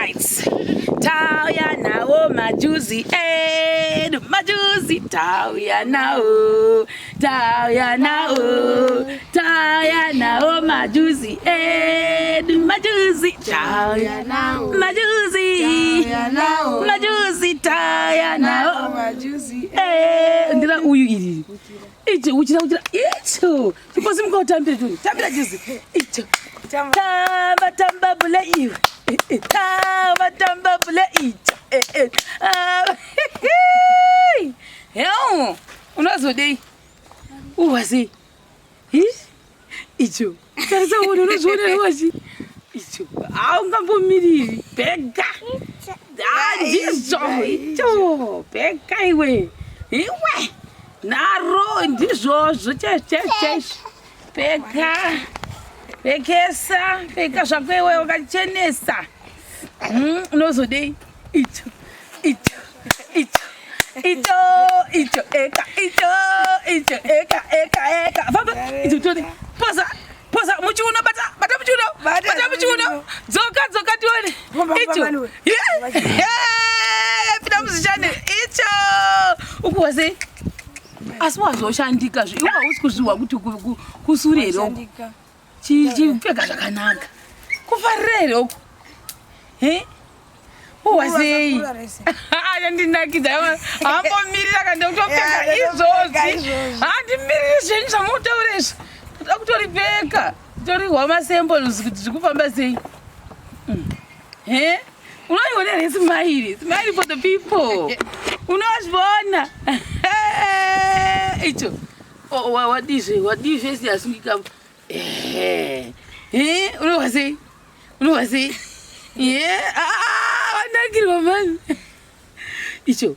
Alright. Tauya nawo majuzi edu, majuzi tauya nawo, tauya nawo, tauya nawo majuzi edu, majuzi tauya nawo, majuzi, Tauya nawo. majuzi tauya nawo. Majuzi. Eh, ndira uyu iri. Icho uchira uchira icho. Chimbosi utambire tu. Tambira juzi. Icho. Tamba. Tamba tamba bule iwe. Eh, eh, Tamba tamba bule icho. Eh, eh. Ah, Heu, unozodei? Uwasi. Hi? Icho. Tarisa uone unozviona here wachi? Icho. Haungambomiriri. Bhega. Ah, ndizvo icho. Bhega iwe. Iwe. Naro ndizvozvo chaizvo chaizvo chaizvo. Peka. Pekesa, peka zvako iwe wakachenesa. Unozodei? Icho. Icho. Icho. Icho, icho, eka, icho, icho, eka, eka, eka. Famba, icho tone. Poza, poza, muchiuno bata, bata muchiuno. Bata Bata muchiuno. muchiuno. Dzoka, dzoka tione. Famba, Icho. famba, niwe. Yeah. Yeah, pinda muzvishane. Icho. Ukuwa sei? Asi wazoshandika zve. Iwe hausi kuzvihwa kuti kusure here uku. Shandika. Chipfeka zvakanaka. Kufarira here uku? He? Uwa sei? Kura rese. Yandinakidza. Hambomirira kana ndokutopfeka Yeah, ndotopfeka izvozvi. izvozvi. Handimiriri zvenyu zvamutaura izvi. Ndoda kutoripfeka. Torihwa masamples kuti zviri kufamba sei. He? Unoiona here smile? Smile for the people. Unozviona? Icho. Oh, wadizve, wadizve siyasungika. Eh. Eh, unohwa sei? Unohwa sei? Yeah. Ah, wanakirwa mani. Icho.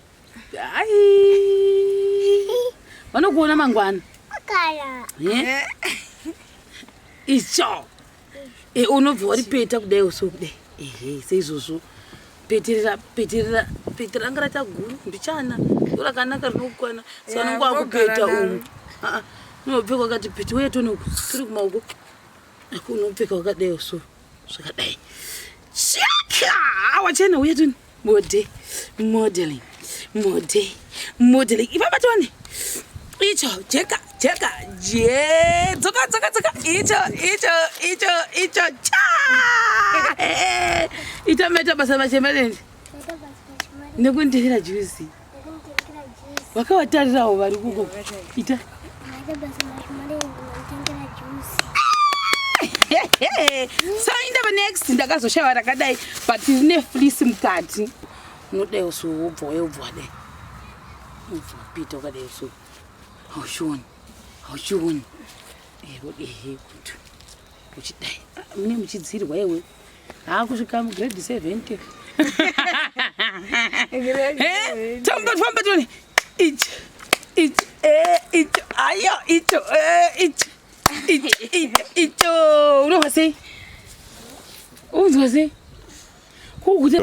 Ai. Vanokuona mangwana. Eh? Icho. Eh, unobva waripeta kudai uso kudai. Ehe, seizvozvo. Peterera, peterera, peterera anga raita guru mbichana. Ndo rakanaka rinokukwana. Saka Yeah, unonge wakupeta unogara naro. umu. Ah, ah. Unopfeka wakati peti uye tone uku. Turi kumaoko. Aku unopfeka wakadai uso. Zvakadai. Chaka! Wachena uye tone. Mode, modeling, mode, modeling. Ifamba tone. Icho, jeka, jeka, je. Dzoka, dzoka, dzoka. Icho, icho, icho, icho. Cha! Eh, Ita meta basa machemelende. Nekundihira juzi. Vakawatarirawo vari kuko. Ita. So indava next ndakazoshava rakadai but rine fleece mukati. Unodai so wobva wobva wadai. Wobva wapita wakadai so. Hauchioni. Hauchioni. Eh, wodei kuti uchidai. Ah, Mune muchidzirwa iwe. Hakusvika mugrade 70. Eh, tamba famba tione. Ichi. Ichi. Eh, icho. Ayo, icho. Eh, icho. Icho, icho, icho. Unohwa sei? Unzwa sei? Kukuti.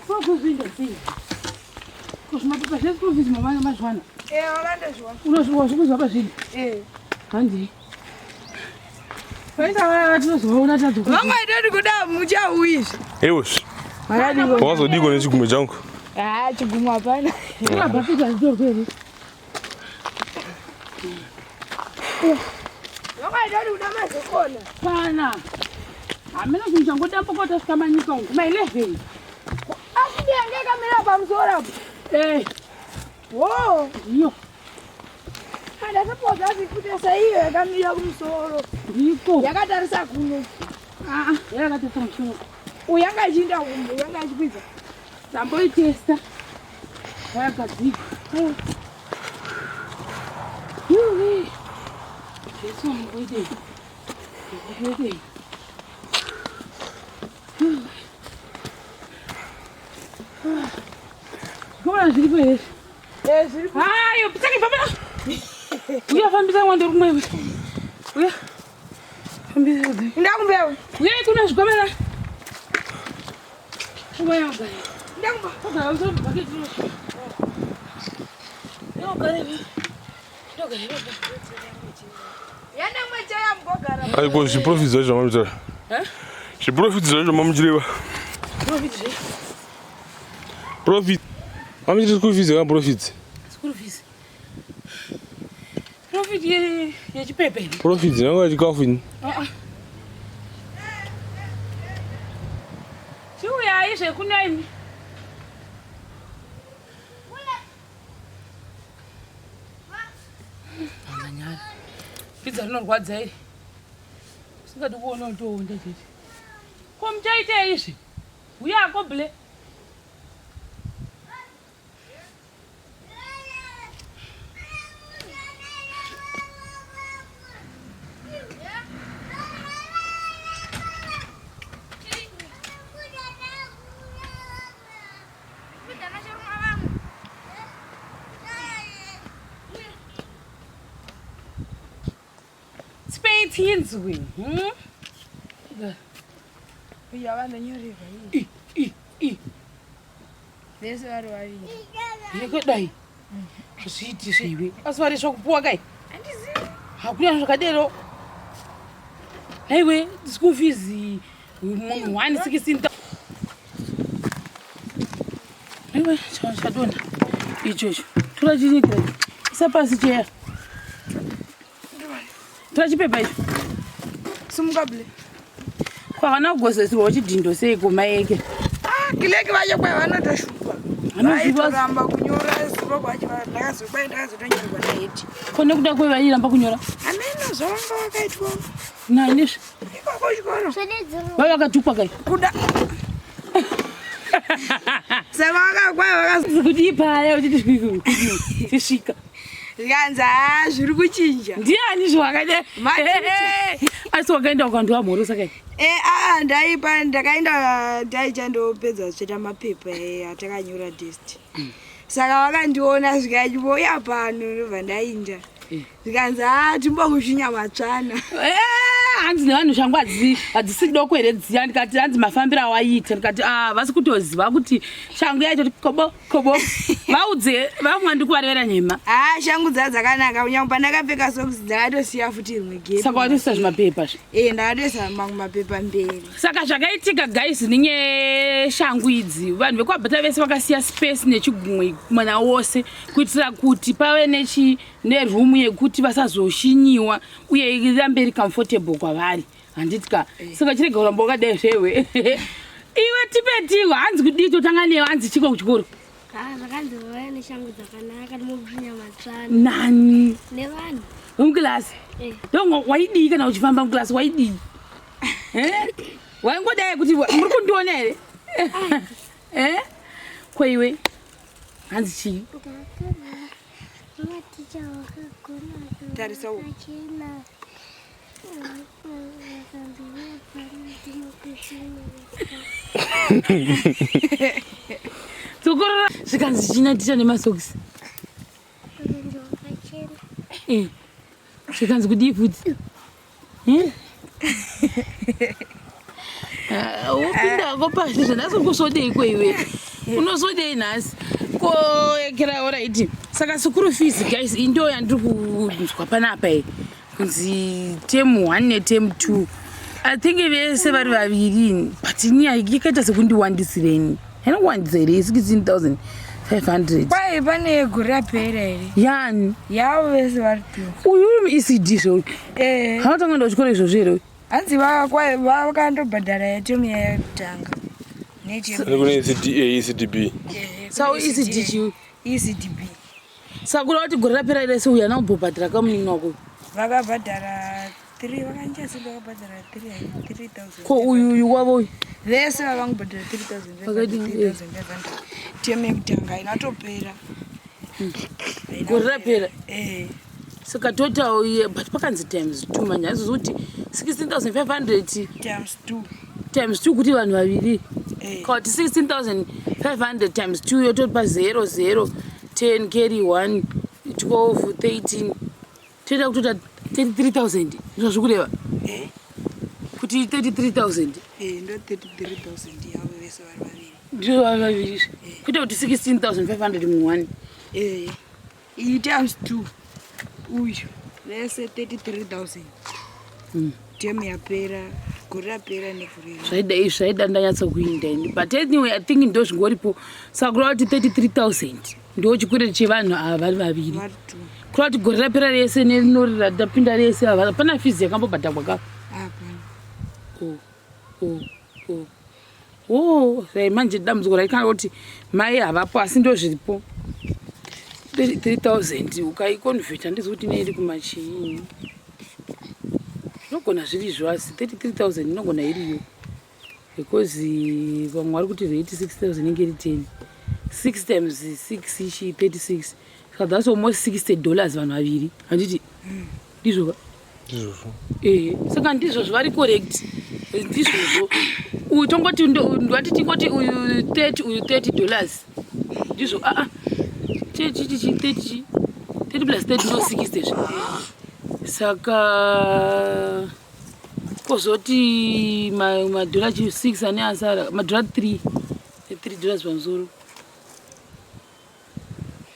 Kwakuzvinda sei? Kuzvimapepa zveschool fees mama mazwana. Eh, wakandozviona. Unozvikuzwa pazvini? Eh. Handi. Vaita vaya tinozovaona tadzoka. Vamwe itoti kuda muchauyizve. Ewesvi Makadiko. wakazodiko nechigumwe changu. Ah, chigumwe hapana. Bhaketi hazvitorwe here? Vamwe itoti kuda mazokona. Pana. Hamena chinhu changodambuka kuti tasvika manyika umu. Kuma 11. Asi ndiyange yakamira pamusoro apo. Eh, Wo. ndiyo. Andasapodza kuti saiyo yakamira kumusoro. Ndiko. Yakatarisa kuno. Ah, yakatarisa musoro. Uyu yanga ichiinda kumbo, yanga ichikwidza. Tamboitesta. Yakadzikwa. Yuwi. Jesu wangu oitei? Oitei? Kona zviripo here? Eh, zviri Hayo, pitsake papa. Uya fambisa mwando rumwe. Uya. Fambisa. Ndakumbewe. Uya kuna zvikwamela. Uya ugare. Ndakumba. Ugare usoro bhaketi rino. Uya ugare. Ndogare baba. Yanda mwecha yamugogara. Aiko zviprofit zvacho zvamamuchireva. Eh? Zviprofit zvacho zvamamuchireva. Profit zve. Profit. Mamuchiri school fees kana profit? School fees. Profit ye yechipepe. Profit nanga chikafu ini. Ah. Chiuyai zvekunwa imi. Anganyara. Pizza rinorwadza iri. Usingadi kuona utoonda chete. Ko muchaita izvi? Uya ble. Tipei tinzwi. Uya vanonyorerwa iyi. I i i. Vese vari vaviri. Yakadai. Zviiti zveiwe. Asi varesva kupuwa kai? Handizivi. Hakuna zvakadero. Haiwe, school fees munhu 1 16. Haiwe, chadonha. Icho icho. Tora chinyikira. Isa pasi cheya. Tora chipepa icho. Sumuka ble. Kwavana kugozesirwa chidhindo sei kumaeke. Ah, kileki vacho kwai vanotoshupa. Vanoziva- Vaitoramba kunyora zuro kwacho ndakazokwai ndakazotonyorerwa naiti. Ko nekuda kwei vairamba kunyora? Ameno zvavanga vakaitwa Nani zve? ikoko chikoro. Vai vakatukwa kai? Kuda. Saka vakakwai vakaz Kuti paya uchiti tisvika. zvikanzi haa zviri kuchinja. Ndiani zvawakadai? Maticha. Asi wakaenda ukandovamhorosa kai? Eh, aa ndaipa ndakaenda ndaichandopedza tsveta mapepa atakanyora test. Saka vakandiona zvikachimboya pano ndobva ndainda. Zvikanzi haa timbokushinya matsvana. Eh, hanzi nevanhu shangu hadzisi doko here dziya ndikati hanzi mafambiro awaiita ndikati a vasi kutoziva kuti shangu yacho kuti kobo kobo vaudze vamwe ndikuvarevera nhema Haa shangu dzaa dzakanaka kunyange pandakapfeka socks dzakatosiya futi rimwe gepi. saka watoisa zvimapepa zve Eh ndakatoisa mamwe mapepa mberi. Saka zvakaitika guys nenyeshangu idzi vanhu vekwabhata vese vakasiya space nechigumwe mwana wose kuitira kuti pave nechi neroom yekuti vasazoshinyiwa uye irambe iri comfortable kwavari handiti ka. Saka chirega kuramba wakadai zvewe iwe tipetiwa hanzi kudii totanga newe hanzi chiko kuchikoro. Ah, zvakanzi vauya neshangu dzakanaka ndimokushinya matsvana Nani? nevanhu. Vemukilasi? Eh. Ndongo waidii kana uchifamba mukilasi waidii? Eh? Waingodai kuti muri kundiona here? Eh? Kweiwe hanzi chii? Maticha wakagona. Tarisa uku. Achena vakanzi uya pano ndimokushinya. Dzokorora zvikanzi china ticha nemasokisi. Vakanzi wakachena. Eh. Zvikanzi kudii futi? Eh? Ah, wopindako pasi zvanhasi uri kusvodei kweiwe unosvodei nhasi koekera oraiti. Saka school fees guys indo yandiri kunzwa panapa iyi kunzi term 1 neterm 2 I think vese vari vaviri but ini yakaita sekundiwandisireni hainokuwandisa here 16500? Kwai pane gore rapera here? Yani? Yavo vese vari two. Uyu uri muECD zvo? Eh. Haunotanga kuenda kuchikoro izvozvo here? Hanzi vakwai vakandobhadhara yatemu yekutanga. Kune kune ECDA, ECDB. Saka ECD chii? ECDB. Saka kuda kuti gore rapera rese uyu haana kumbobhadhara kamunin'ina wako? Vakabhadhara 3 vakandichasenda vakabhadhara 3 3000. Ko uyu uyu wavo uyu? Vese vavangobhadhara 3500. Vakadini, eh. 3500 temu yekutanga inatopera. Gore rapera? Eh. Saka total but pakanzi times 2 manje aizozi kuti 16500 Times 2. Times 2 kuti vanhu vaviri. Eh. Kana kuti 16500 times 2 yotopa 0 0 10 carry 1 12 13. Toita kutoita 33000 ndizvo zvikureva kuti 33000. Eh, ndo 33000 yavo vese vari vaviri. Ndizvo vari vaviri izvi. Kuita kuti 16500 munhu one. Eh, iyi times 2 uyu vese 33000. Term yapera, gore rapera negore rino. Zvaida izvi, zvaida ndanyatsa kuinda ini, but anyway, I think ndo zvingoripo. Saka kureva kuti 33000 ndo chikwereti chevanhu ava vari vaviri. Vari two. Kureva kuti gore rapera rese nerinori ratapinda rese, hapana fizi yakambobhadhagwa ka? Hapana. Oh, sai manje dambudziko raikana kuti mai havapo, asi ndo zviripo. 3000 ukaiconverta, handizi kuti neiri kumachii, zvinogona zviri izvo, asi 33000 inogona iriyo because vamwe vari kuti rate 6000 inenge iri 10, 6 times 6 ichi 36, saka that's almost $60 vanhu vaviri, handiti ndizvo? Ndizvozvo. Ehe, saka ndizvozvo, vari correct, ndizvozvo. Uyu tongoti ndwati tingoti uyu 30, uyu $30, ndizvo. Aa, chichichi 30, 30 plus 30 ndo 60 zve. Saka kozoti madhora chi 6 ane asara, madhora 3, $3 pamusoro,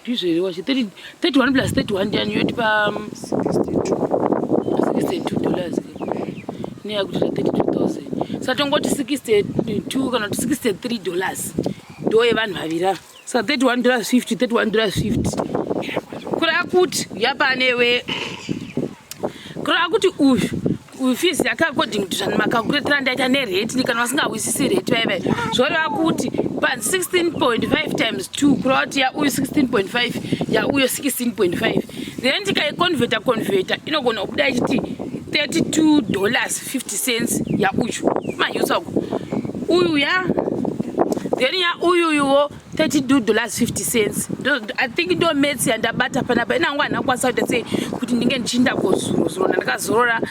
ndizvo here wacho? 30, 31 plus 31 ndiani yotipa? 62. $62 neyakutoita 32000. Saka tongoti 62 kana kuti $63 ndo yevanhu vaviri ava. Saka $31.50, $31.50, kureva kuti yapanewe, kureva kuti uyu fees yake according to zvamacalculator ndaita nerate, kana vasingahwisisi rate vaivai, zvoreva kuti pa 16.5 times 2, kureva kuti yauyu 16.5, yauyo 16.5, then tikaiconverta converta inogona kubuda ichiti $32.50 yauyu kumanyusa uku uyu ya, then yauyuyuwo $32.50. I think ndo maths yandabata panapa. Inangu handina kukwanisa kuita sei kuti ndinge ndichinda kozuro zuro ndandakazorora.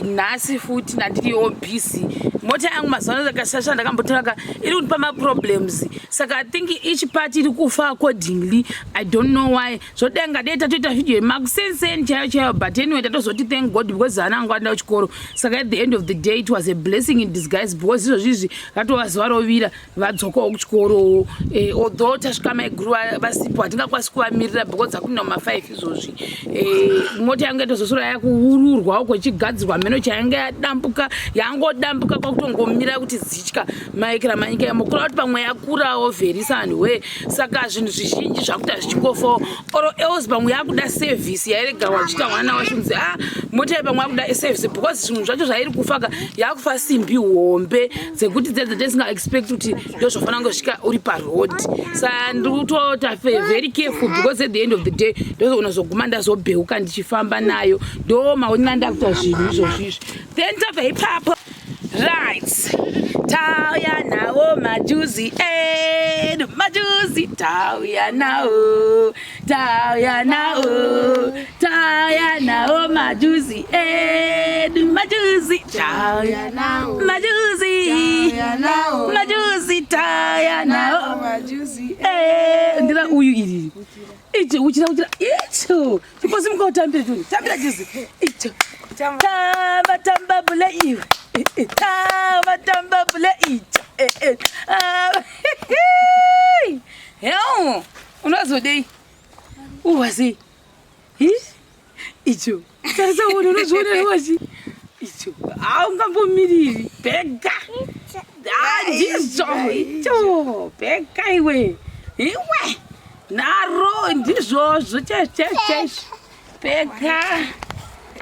Nhasi futi ndandiriwo busy. Mota yangu mazuva ano akashasha, ndakambotoraka, iri kundipa maproblems. Saka I think each part iri kufa accordingly. I don't know why. Zvodenga dei tatoita video yemakusenseni chaiyo chaiyo, but anyway, tatozoti thank God because ana angu aenda kuchikoro. Saka at the end of the day it was a blessing in disguise because izvozvi izvi ratova zuva rovira, vadzokawo kuchikorowo. Although tasvika maiguru vasipo, hatingakwanisi kuvamirira because akupinda muma5 izvozvi. Mota yangu yatozosora yakuururwawo kwechigadzirwa mheno chayange yadambuka, yangodambuka kwakutongomira kuti zitya maikira manyika yamokura kuti pamwe yakurawo very soon. Saka zvinhu zvizhinji zvakuita zvichingofawo, or else pamwe yakuda service yairegarwa zvichiita mwana wacho kunzi a mota iyi pamwe yakuda service because zvinhu zvacho zvairi kufaka, yakufa simbi hombe dzekuti dzedze tisingaexpect kuti ndo zvofanira kunge zvisvika uri paroad. Saka ndiri kutoita very careful because at the end of the day ndo unozoguma ndazobheuka ndichifamba nayo. Ndo maonero andakuita zvinhu izvozvo izvi. Then tabva ipapo, right, tauya nawo majuzi edu, majuzi tauya nawo, tauya nawo, tauya nawo majuzi edu, majuzi tauya nawo. Majuzi. Tauya nawo. Majuzi tauya nawo. Majuzi. Eh, ndira uyu iri icho, uchira, uchira icho, chimbosimuka utambire chuni, tambira juzi icho. Tamba. Tamba, tamba bule iwe. Eh, eh, tamba, tamba bule icho. Eh, eh. Ah, heu, unozodei uwasi icho? Tarisa uone, unozviona wachi icho, haungambomiriri bhega. Ah, ndizvo icho, bheka iwe, iwe naro, ndizvozvo chaizvo chaizvo chaizvo. Peka,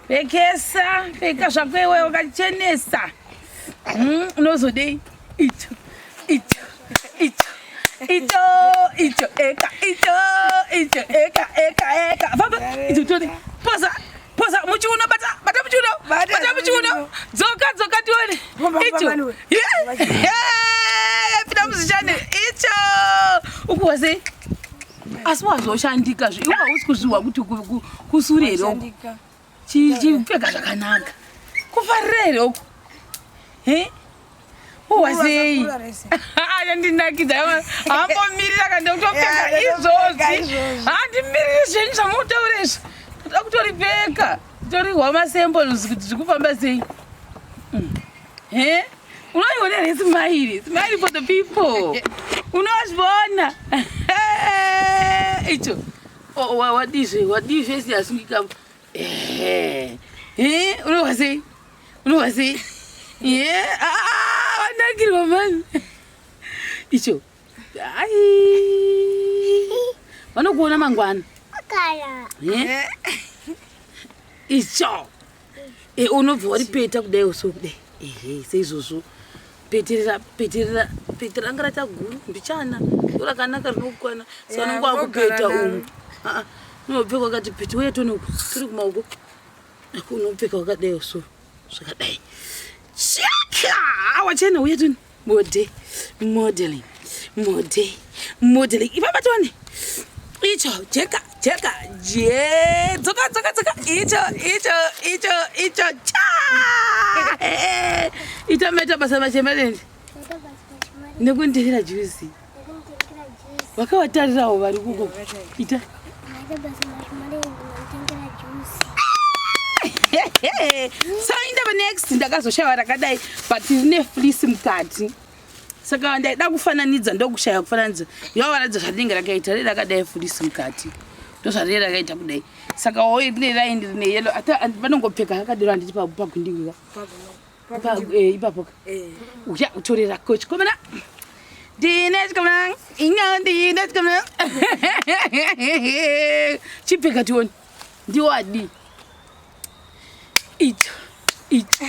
pekesa, peka zvako iwe, wakachenesa. Unozodei icho, icho, icho, icho, icho, eka icho, icho, eka, eka, eka, famba icho, tone poza, poza muchiuno, bata, bata muchiuno. Bata. Bata muchiuno. Muchiuno. Dzoka, dzoka tione. Famba, Icho. famba niwe. Yeah, pinda muzvishane icho, ukuwa sei? Asi wazoshandika zve iwe, hausi kuzvihwa kuti kusure here uku? Shandika. Chipfeka zvakanaka, kufarira here uku? He, uwa sei? Kura rese. Yandinakidza, hambomirira kana ndokutopfeka. Yeah, ndotopfeka izvozvi. izvozvi. Handimiriri zvenyu zvamutaura izvi. Toda kutoripfeka. Torihwa masamples kuti zviri kufamba sei. He? Unoiona here smile? Smile for the people. Unozviona? Icho. Oh, wadizve, wadizve siyasungika. Eh. Eh, unohwa sei? Unohwa sei? Yeah. Ah, wanakirwa mani. Icho. Ai. Vanokuona mangwana. Kaya. Eh? Icho. Eh, unobva waripeta kudai uso kudai. Ehe, seizvozvo. Peterera, peterera, peterera anga raita guru mbichana. Ndo rakanaka rinokukwana. Saka Yeah, unonge wakupeta unogara naro. umu. Ah, ah. Unopfeka wakati peti uye tone uku. Tiri kumaoko. Aku unopfeka wakadai uso. Zvakadai. Chaka! Wachena uye tone. Mode. Modeling. Mode. Modeling. Ifamba tone. Icho, jeka, jeka, je. Dzoka, dzoka, dzoka. Icho, icho, icho, icho. Cha! Eh, Ita meta basa machemalende. Maita basa mashimari. Nekunditengera juice. Nekunditengera juice. Vakawatarirawo vari kuko. Ita. Maita basa mashimari nekunditengera juice. So indaba next ndakazoshaiwa rakadai but rine fleece mukati. Saka ndaida kufananidza ndokushaya kufananidza. Yavaratidza zvarinenge rakaita rine rakadai fleece mukati. Ndozvarinenge rakaita kudai. Saka wo rine line rine yellow ata vanongopfeka rakadero handiti pagundika. Ipapo. Uya utore rako chikomana. Ndine chikomana. Inga ndine chikomana. Chipfeka tione. Ndiwo adi. Icho, icho,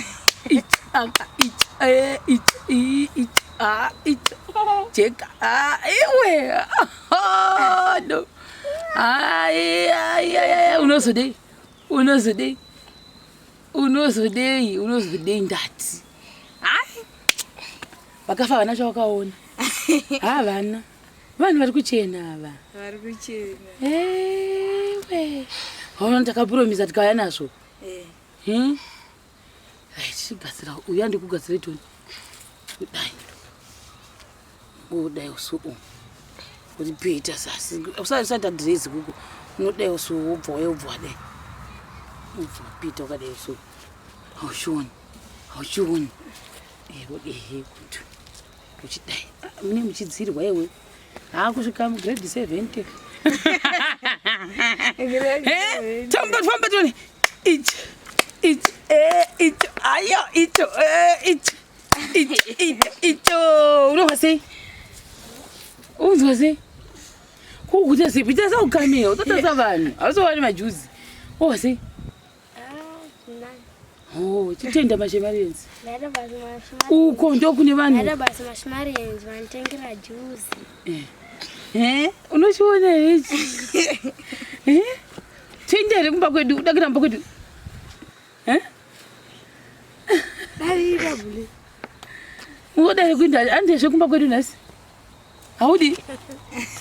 icho, aka, icho, eh, icho, i, icho, a, icho, jeka, a, iwe, oh, no. Ai, ai, ai, ai, unozodei, unozodei, unozodei, unozodei ndati. Ai, vakafa vana chavakaona. Havana. Vanhu vari kuchena ava. Vari kuchena. Ewe. Haona takapuromisa tikauya nazvo. Eh. Ai, tichigadzira uyu andikugadzira toni. Kudai. Kudai usu u. Kuti peta zasi. Usati dhirezi kuko. Unodai usu wobva wauya wobva wadai. Wobva wapeta wakadai usu. Hauchioni. Hauchioni. Eh, ehe kuti. Uchidai. Ah, mune muchidzirwa iwe. Hakusvika mugrade 70. Grade Eh, tamba famba tone. Icho. Icho. Eh, icho. Ayo, icho. Eh, icho. Icho, icho, icho. Unohwa sei? Unzwa sei? Kukuta sei? Pita saukamera, utotarisa vanhu. Hausowani majuzi. Wohwa sei? Ah, nani. Oh, chitenda mashemarienzi. Maita basa mashimari. Uko ndokune vanhu. Maita basa mashimarienzi vanditengera juice. Eh, unochiona here ichi? Eh? Toenda here kumba kwedu? Uda kuenda kumba kwedu? Eh? Darira bule. Unoda here kuenda andezve kumba kwedu nhasi? Haudi?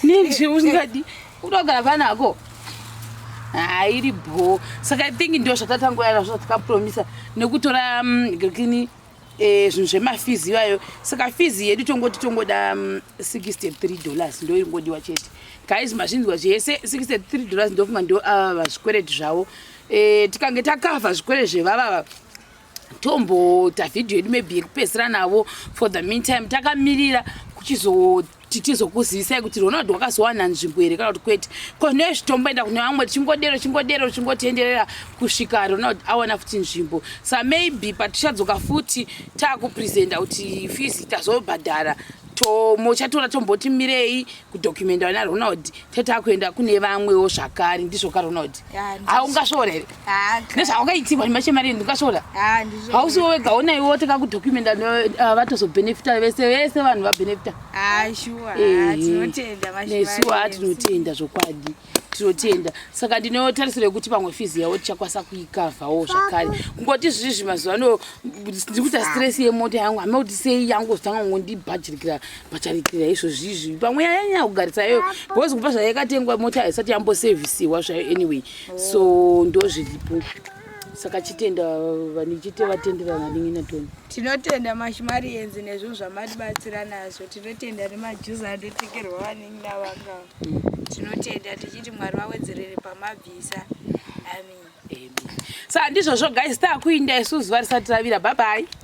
Nezve usingadi. Uda kugara panako? Ah, iri bho. Saka I think ndo zvatatangoya nazvo zvatakapromisa nekutora kini zvinhu zvemafees iwayo. Saka fees yedu tongoti tongoda $63 ndo iringodiwa chete. Guys, mazvinzwa zvese $63 ndofunga ndo ava zvikwereti zvavo. Tikange takavha zvikwereti zvevavava tomboita vhidhiyo yedu maybe yekupedzisira navo. For the meantime takamirira kuchizoti tizokuzivisai kuti Ronald wakazowana nzvimbo here kana kuti kwete. Ko zvitomboenda kune vamwe tichingodero chingodero chingotenderera kusvika Ronald awana futi nzvimbo. Sa maybe patichadzoka futi taakupresenta kuti fees tazobhadhara muchatora tomboti mirei kudhokumenda vana Ronald tatakuenda kune vamwewo zvakare. Ndizvo ka Ronald? Ya, ndizvo. Haungasvora here? Ah, Nezvawakaitirwa nemashemari ungasvora? Ah, ndizvo. Hausiwo wega ona iwo takakudhokumenda vatozobhenefita vese vese vanhu vabhenefita. Ah, shuwa. Eh, Tinotenda nesuwa mashimarienzi. tinotenda zvokwadi, tinotenda. Saka ndinotarisira kuti pamwe fees yavo tichakwanisa kuikavhawo zvakare. Kungoti zvizvi mazuva ano ndiri kuita stress yemota yangu, hama kuti sei yangozotanga kungondibhajirikira bhacharikira izvozvizvi. Pamwe yanyanya kugarisa iyoyo because kubva zvayakatengwa mota haisati yambosevhisiwa zvayo anyway, so ndo zviripo. Saka chitenda vanhu ichite vatenderana ningi natoni. Tinotenda mashimarienzi nezvinhu zvamatibatsira nazvo. Tinotenda nemajuzi andotengerwa vanin'ina vanga. Tinotenda tichiti Mwari vawedzerere pamabvisa. Amen. Amen. Saka ndizvozvo guys, takuinda isu zuva risati ravira. Bye bye.